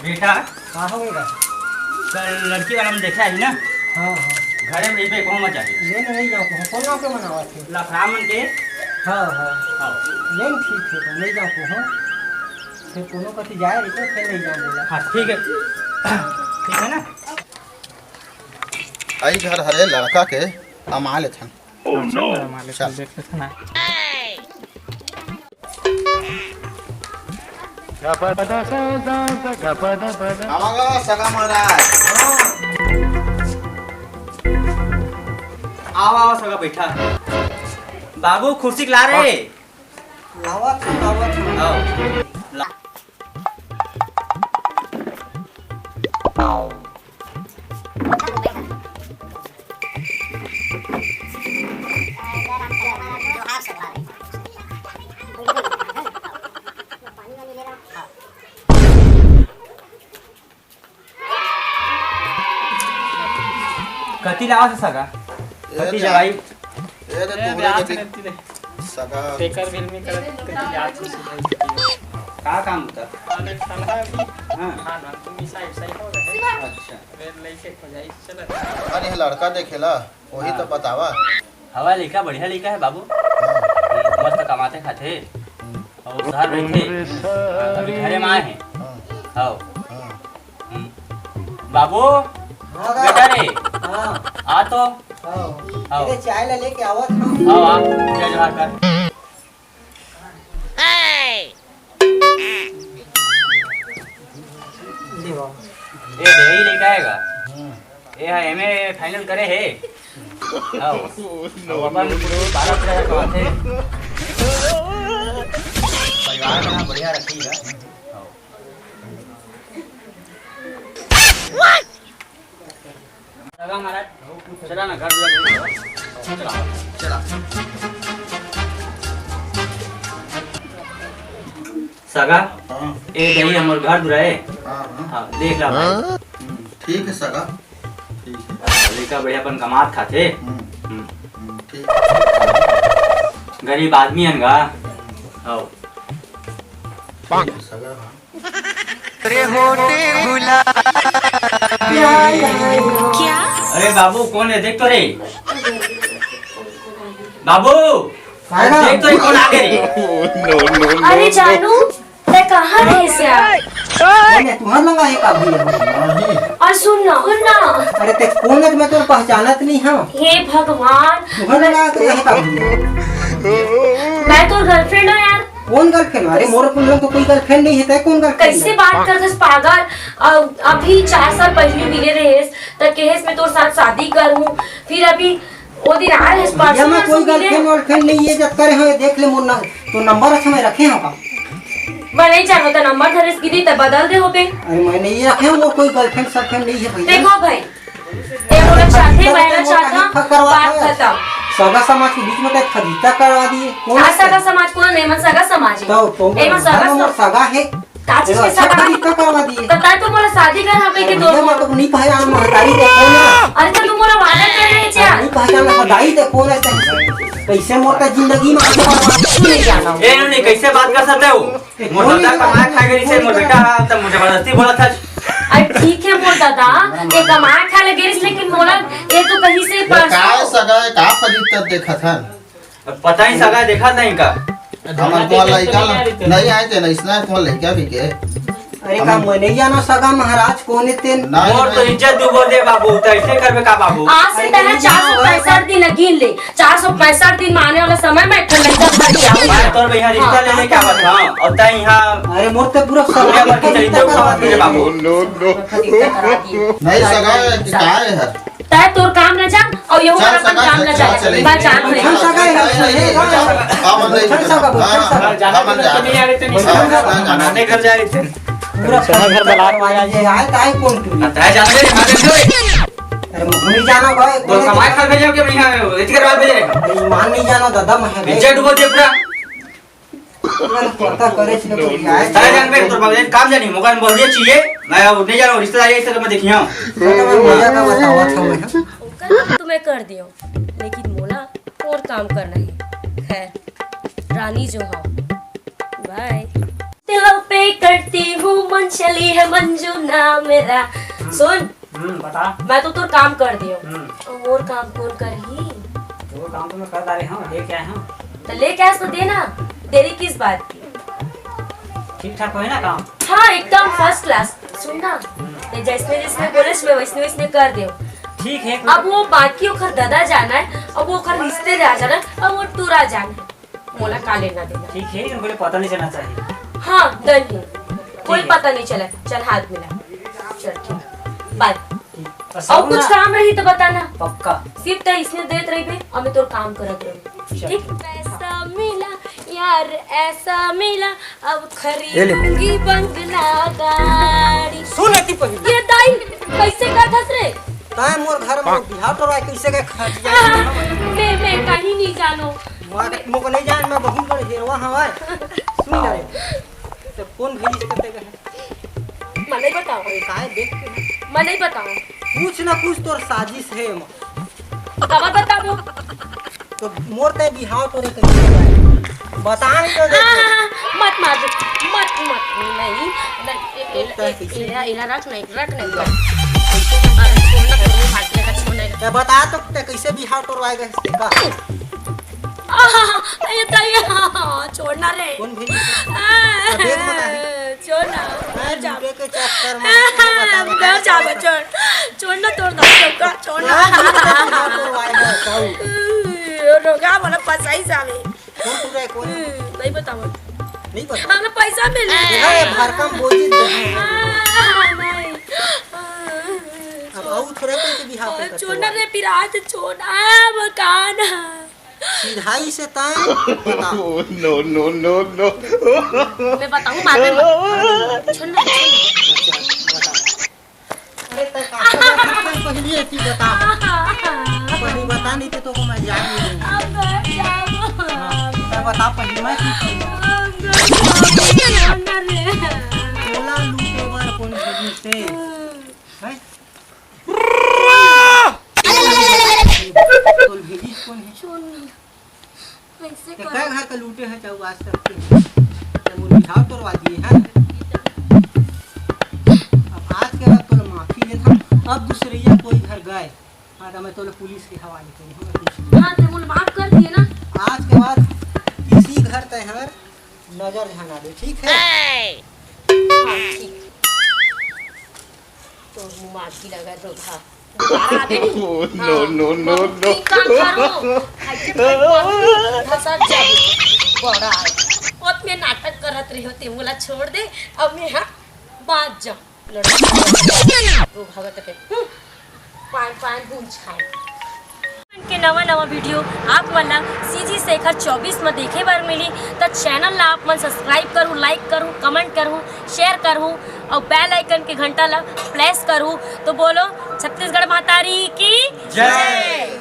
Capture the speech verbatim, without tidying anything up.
बेटा, का हो गया? कल लड़की वाला मन देखे आही ना? हाँ, हाँ। घरे में रहिबे, कहूँ मत जाबे। ले ना, नहीं जाऊँ, कहूँ। कौन गाँव के मनावत हे? लखराम मन के। हाँ, हाँ। हाँ। ले ना, ठीक है, तो नहीं जाऊँ कहूँ। फिर कोनो कति जाए रही तो फिर नहीं जाऊँ बोला। हाँ, ठीक है। ठीक है ना? आई घर हरे लड़का के, अमा लेथन। अच्छा, मालिक, चल। देख लेथन ना। आवा गा सगा महाराज। आवा, आवा सगा, बैठा। बाबू, कुर्सी ला रे। लावत हूँ, लावत हूँ। आओ। ला- कति लावत हे सगा? ए कति दे, जवाई? ए दे, ए तोरे ब्याह कति में तिले। सगा। तेकर बिल में करत कति ब्याह में सुधार किया। का काम होता? अरे ठंडा भी। हाँ। हाँ, ना, तुम मिसाई, सही हो रहे। अच्छा। वे लइके खोजाई, चला। अरे, लड़का देखेला। वही तो हाँ। बतावा। हवा लइका बढ़िया लइका हे बाबू। हाँ। मस्त कमाथे खाथे। हम्म। अउ शहर रहिथे। हाँ, अभी घरे में आए हे। हाँ। हव। हाँ। हम्म। बाबू, हाँ, बेटा रे। हाँ। आ तो। हाँ। हाँ। अरे, चाय ला लेके आवत हूँ। हाँ, आ, जय जोहार कर। ए, देही लइका हे गा। हम्म। ए हा एम ए final करे हे। हव। अउ अपन बारह तेरह कमाथे। परिवार बना बढ़िया रखही गा। हव। सगा महाराज, चला ना, घर दुआर देख लो। चला, चला। सगा, हाँ। ए दही हमर घर दुआर हे। हाँ, हाँ। हाँ, देख ला भाई। हम्म, ठीक हे सगा, ठीक हे। लइका बढ़िया अपन कमात खाथे। हम्म, हम्म। हम्म, ठीक। गरीब आदमी हन गा। हव। ठीक हे सगा, हाँ। क्या? अरे बाबू, कोन हे? देख तो रे। बाबू, काय गा? देख तो रे, कोन आ गे रे? अरे जानू, तैं कहाँ रहे यार? कोन हे? तुँहर लंगा हे का भैया? नहीं। अउ सुन ना, सुन ना। अरे तैं कोन हे, मैं तोर पहचानत नहीं हँव। हे भगवान। तुँहर लंगा हे का भैया? मैं तोर girlfriend हँव यार। कोन girlfriend? अरे मोर कुन लंग तो कोई girlfriend नहीं हे, तैं कोन girlfriend कइसे हे? बात करथस पागल? अ-, अभी चार साल पहिली मिले रहेस, त कहेस मैं तोर साथ शादी करहूँ, फिर अभी ओ दिन आए रहेस भैया, परसों मैं कोई मिले। Girlfriend वर्लफ्रेंड नहीं हे, जब करे हो देख ले मोर ना, तो number अच्छा मैं रखे हँव का? मैं नहीं जानँव, त number धरेस कि नहीं, त बदल दे होबे। अरे मैं नहीं रखे हँव, वो कोई girlfriend सर्लफ्रेंड नहीं हे भैया। देखो भाई, ए मोला चाहथे, मैं ना चाहता, बात खत्म। सगा समाज के बीच में तैं फजीता करवा दिए। कोन का हे? सगा समाज? कोन हे? एमन सगा समाज हे। तो, तो एमन सगा सम- सगा हे। काची के सगा? फजीता करवा दिए। त तैं तो मोला शादी करना पे के अरे दो। मैं तो नहीं पहचान, महतारी देखो ना। अरे त तू मोला वादा कर रहे क्या? नहीं पहचान, महतारी देखो ना। कइसे मोर का जिंदगी में आगे बढ़वा नहीं जाना। ए, नहीं, कइसे बात कर सकते हो? मोर ददा कमाए खाए गे रिहिसे, मोर बेटा ह त मोर जबरदस्ती बोलत हस। अरे ठीक हे मोर ददा, ए कमाए खाए ला गे रिहिस, लेकिन मोला ए तो कहिसे ये परसों। काय सगा हे, का फजीता देखत हन? अब पता ही सगा हे, देखत नहीं का? हमर तो लइका ला नहीं आए थे ना, इसने तो लइका भी के। अरे का मैं नहीं जानँव सगा महाराज, कोन हे तेन? नहीं, मोर तो नहीं। इज्जत डूबो दे बाबू, त अइसे करबे का बाबू? आज से अरे तैं नहीं चार सौ पैंसठ दिन गिन ले। चार सौ पैंसठ दिन में आने वाला समय में एक ठन लइका भर के आऊँ। मैं तोर भैया रिश्ता हाँ, लेने क्या बात, हाँ? अउ तैं यहाँ अरे मोर ते पूरा दुनिया भर की चली तो करवा दिए बाबू। फजीता करा दिए। नहीं सगा हे कि काय हे? तैं तोर काम न जान अउ यहू चल अपन सगा, काम न चल, जान। चल, चल। मैं जान रही हूँ। चल सगा हे, चल सगा। हाँ, मन नहीं चल सगा, हाँ, चल सगा। हाँ, मन जा। नहीं आ रहे थे, नहीं हाँ, सगा। हाँ, हाँ। अपने घर जा रहे थे। पूरा सगा घर बना के आया ये आए, ताए कौन तू? अब ताए जाना दे, मार दे। अरे, मैं नहीं जाना भाई, तो कौन कमाए खा भेजे के भैया, इतने बार भेजे। अरे, ईमान नहीं जाना दादा, मैं है। इज्जत डुबो दे पूरा। पूरा पता करे छे कोई आए। ताए जान बे, तोर बाबू काम जानी, मोका बोल दिए चाहिए। मैं अब नहीं जाना, रिश्तेदारी ऐसे तो मैं देखिया। तो मैं मजा का बतावा था मैं। ओकर काम तो मैं कर दियो, लेकिन मोला और काम करना है। खैर, रानी जो हो। बाय। पे करती हूँ मन चली है मंजू ना मेरा। सुन, हम्म, बता। मैं तो तोर काम कर दियो। हम्म। और मोर काम कौन करही? वो काम तो मैं कर डारे हूँ, लेके आए हूँ। तो लेके आए तो दे ना, देरी किस बात की? ठीक ठाक होए ना काम? हाँ, एकदम फर्स्ट क्लास। सुन ना, ये जैसने जैसने बोले, मैं वैसने वैसने कर दियो। ठीक है। अब वो बाकी ओखर दादा जाना है, अब वो ओखर रिश्तेदार जाना है, अब वो टूरा जाना है। मोला का लेना देना। ठीक है, उनको लिए पता नहीं चलना चाहिए। हाँ, डन है। कोई ठीक है। पता नहीं चला। चल, हाथ मिला। चल, ठीक। बाय। ठीक। और और कुछ ना। काम रही तो बताना। पक्का। सिर्फ तो इसने देत रही बे, अब मैं तोर काम करत रही। चल। ठीक। पैसा मिला यार, ऐसा मिला, अब ये ले। खरीदूंगी बंगला गाड़ी। सुन अति पहले। ये दाई, कैसे करथस रे? ताय मोर घर में बिहाव टोरवाए कैसे के खर्च जाए? मैं, मैं कहीं नहीं जानो। मोर, मोके नहीं जान, मैं बहुत बड़े हेरवा हवाय। सुन ले रे, तो कौन भेजिस कते गए? मैं नहीं बताऊँ। अरे काहे देख के? मैं नहीं बताऊँ। कुछ ना कुछ तोर साजिश है एमा। काबर बताबो? तो मोर ते बिहाव टोरे कैसे जाए? बता नहीं तो हाँ, देख। हाँ, हाँ, मत मार दे, मत, मत, नहीं, नहीं, ए-, ए-, तो ए-, कैसे? एला, एला रख नहीं, रख नहीं, रख। अरे, छोड़ ना, छोड़ ना, भाग जाएगा, छोड़ ना। ये बता तो ते कैसे बिहाव टोरवाए गए इसके का? आह, ये तो ये, हाँ, छोड़ ना रे। कौन भेजी? आह, अब देख बता है। छोड़ ना, मैं जा। लूटे के चक्कर में आह, बता, बता, घर जा, बता। छोड़, छोड़ ना, तोड़ ना, छोड़ ना, छोड़ ना। हाँ, लूटे के बिहाव टोरवाए गए, कहू। रोगा वाला फंसाई जावे। कौन टूरा है, कौन? हम्म, नहीं बताओ। नहीं पता? हमने पैसा मिले। देखा, ये भरकम बोली तो है। आह, नहीं। अब आऊ थोड़ा कोई के बिहाव पे करते छोड़ना हो। रे पिरात, छोड़ना मकान। सिधाई से ताए बताओ। Oh, no, no, no, no। मैं बताऊँ, मारे मत। छोड़ना, छोड़ना। अच्छा, बताओ। अरे, तै का पहली एती बता। पहली बता नहीं तो तोको मैं जान नहीं दूंगा। अब मैं जाऊँ। हाँ, तै बता पहली मैं की करूँ? अब मैं जाऊँ, छोड़ना रे। तोला लूटे बर कौन भेजिस ते? हैं? तोल भेजिस कौन है? छोड़ना। कैसे ते करो? कै घर का लूटे है चाहू आज तक के? ते मोर बिहाव तोरवा दिए है। अब आज के बाद तोला माफी देत हूँ। अब दूसरैया कोई घर गए, हाँ, तो मैं तोला पुलिस के हवाले करूँ, हमें कुछ नहीं। हाँ, ते मोला माफ कर दिए ना। आज के बाद किसी घर ते हर नजर झना दे, ठीक है? हाँ, ठीक। तो मुँह मार की लगा दो, हाँ। दोबारा आबे नहीं। Oh, no, हाँ, no, no, बहुत no। ठीक काम करो। आज के बाद फंसा जाबे। बड़ा है। बहुत में नाटक करत रही होते, मोला छोड़ दे, अब मैं, हाँ, बाज जा। लड़का। तो भगत के, हम्म, पान, पान, बूंद छान। के नवा नवा वीडियो आप मन ला सीजी शेखर चौबीस में देखे बर मिली, त चैनल ला आप मन सब्सक्राइब करू, लाइक करू, कमेंट करू, शेयर करू और बेल आइकन के घंटा ला प्रेस करू। तो बोलो छत्तीसगढ़ महतारी की जय।